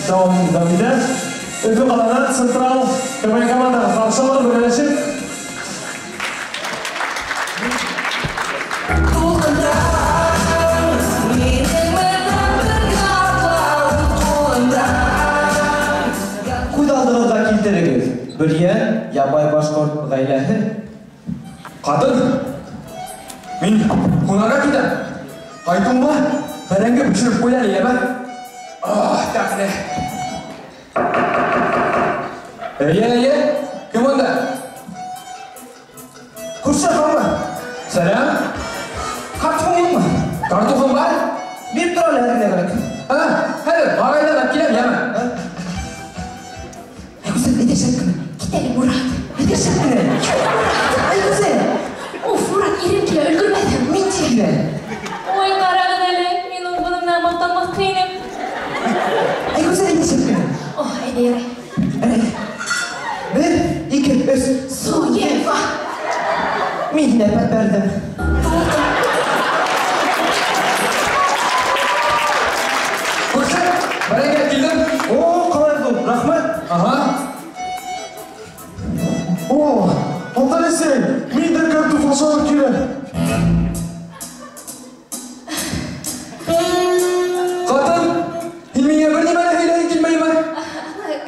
дәвам итә. Өфө ҡалаһынан Централ КВН командаһы ҡаршы алыр бергәләшеп. Күҙ алдығыҙға килтерегеҙ. Бөрйән ябай башҡорт ғаиләһе. Ҡатын, мин һунарға китәм. Ҡайтыуыма бәрәңге бешереп ҡуй әле, йәме? Ах, тәмле. Эйе, эйе, кем унда? Күрше һаумы? Сәләм. Картуфың юҡмы? Картуфың бар? Биреп тор әле хәҙер генә. Хәҙер, ағайҙан алып киләм, йәме? Айгүзәл, әйҙә шәп кенә. Кит әле, Мурат. Әйҙә шәп кенә. Айгүзәл. Уф, Мурат, ирем килә, өлгөрмәҫһең. Мин килә. Ой, ҡарағыҙ әле, мин ул бының менән маҡтанмаҫҡа инем. Айгүзәл, әйҙә шәп кенә. О, әйҙә, ярай. Бер, ике, өс. Суева. Мин һине әпәт бәрҙем. Күрше, бәрәңге килдем. О, ҡалай ҙур, рәхмәт. Ага. О, атай әсәй, мин дә картуф ашағым килә. Ҡатын, һин миңә бер нимә лә һөйләһең килмәйме?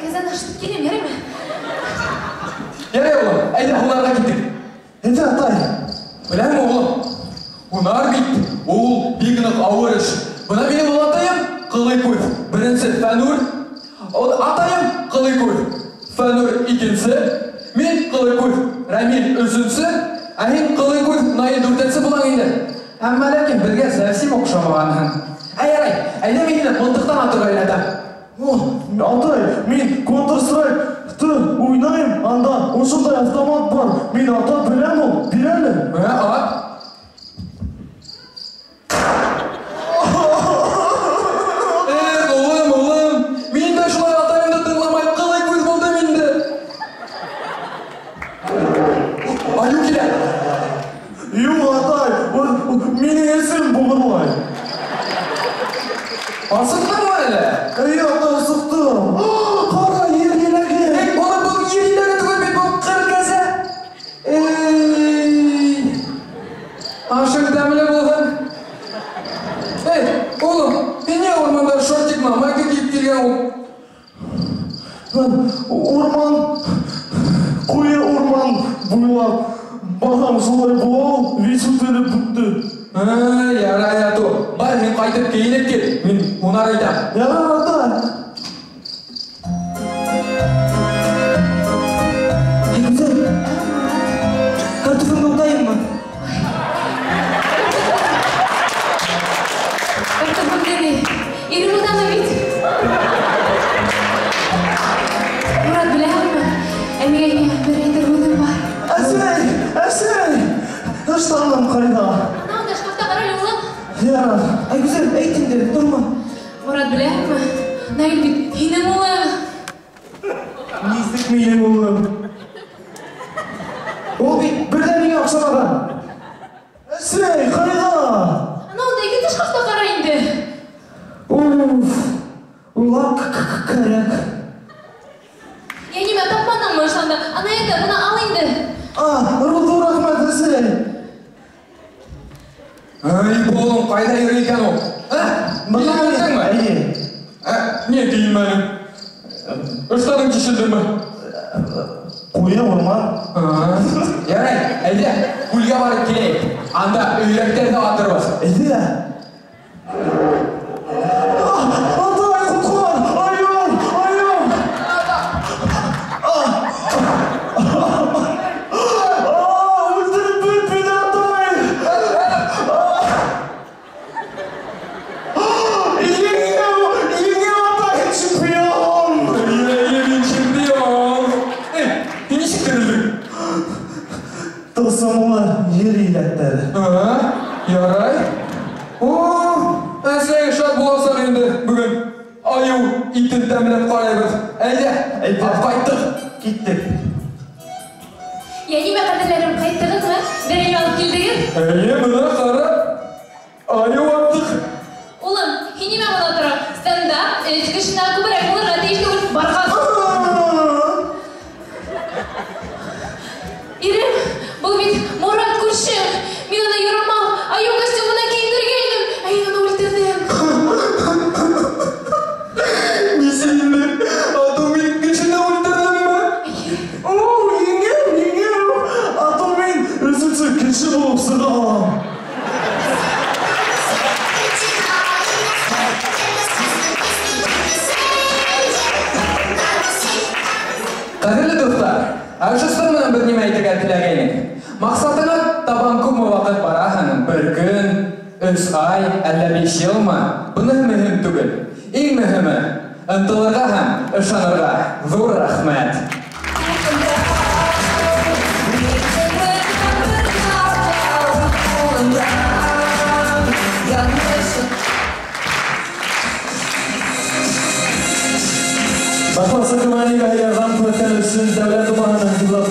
Кәзәне ашытып киләм, яраймы? Ярай, улым, әйҙә һунарға киттек. Әйҙә, атай. Беләһеңме, улым, һунар бит ул бик ныҡ ауыр эш. Бына минең олатайым Ҡылый күҙ, беренсе Фәнүр, ул атайым Ҡылый күҙ, Фәнүр икенсе, мин Ҡылый күҙ, Рәмил өсөнсө, ә һин Ҡылый күҙ, Наил дүртенсе булаң инде. Әммә ләкин беҙгә совсем оҡшамағанһың. Ә ярай, әйҙә мин һине мылтыҡтан атырға өйрәтәм. О, атай, мин Counter-Strike-ты уйнайым, анда ошондай автомат бар. Мин ата беләм ул, бир әле. Мә, ат. Эх, улым, улым, мин дә шулай атайымды тыңламай ҡылый күҙ булдым инде. Айыу килә. Юҡ, атай, минең эсем буғырлай. Асыҡтыңмы әле? Эйе, атай, асыҡтым. Ҡара, ер еләге. Эй, улым, был ер еләге түгел бит, был ҡыр кәзә. Эй, ашың тәмле булһын. Эй, улым, һин ниңә урманда шортик менән майка кейеп килгән ул? Урман, ҡуйы урман буйлап барам, шулай була ул, вис үтелеп бөттө. Эй, ярай, яту. Бар, һин ҡайтып кейенеп кил, мин һунар итәм. Ярар, атай. Айгүзәл, картуфыңды утайыммы? Картуфыңды ни? Ирем утаны бит. Мурат, беләһеңме? Ә миңә һиңә бер әйтер һүҙем бар. Әсәй, әсәй! Ыштаным ҡайҙа? Ана унда шкафта ҡара әле, улым. Ярар. Айгүзәл, әйт инде, торма. Мурат, беләһеңме? Наил бит һинең улың. Нисек минең улым? Ул бит бер ҙә миңә оҡшамаған. Әсәй, ҡайҙа? Ана унда икенсе шкафта ҡара инде. Уф, уйлап кәрәк. Я нимә тапманыңмы ыштанды? Ана әйтә, бына ал инде. А, ҙур рәхмәт, әсәй. Эй, улым, ҡайҙа йөрөй икән ул? Ә? Бына Килдеңме? Эйе. Ә, ниңә кейенмәнең? Ыштаның тишелдеме? Ҡуйы урман. Ага. Ярай, әйҙә, күлгә барып киләйек. Анда өйрәктәрҙе атырбыҙ. Әйҙә. Атай, ҡотҡар! Айыу! Айыу! Үлтереп бөт мине, атай! Еңәм, еңәм, атай, чемпион! Эйе, мин чемпион! Эй, һин нисек терелдең? Тылсымлы ер еләктәре. Ага, ярай. О, әсәй, шат буласаң инде бөгөн. Айыу итен тәмләп ҡарайбыҙ. Әйҙә, Әйҙә. алып ҡайттыҡ. Киттек. Я нимә, ҡәҙерләрем, ҡайттығыҙмы? Берәй алып килдегеҙ? Эйе, бына ҡара. Айыу аттыҡ. Улым, һин нимә бына тора? Стендап өс кешенән күберәк булырға Ҡәҙерле дуҫтар, Ошоһо менән беҙ нимә әйтергә теләгәйнек? Маҡсатыңа табан күпме ваҡыт бараһың? Бер көн, 3 ай, әллә 5 йылмы? Быныһы мөһим түгел. Иң мөһиме ынтылырға һәм ышанырға. Ҙур рәхмәт. Башласы Куманигә ярҙам күрһәткән өсөн Дәүләт Думаһының депутаты.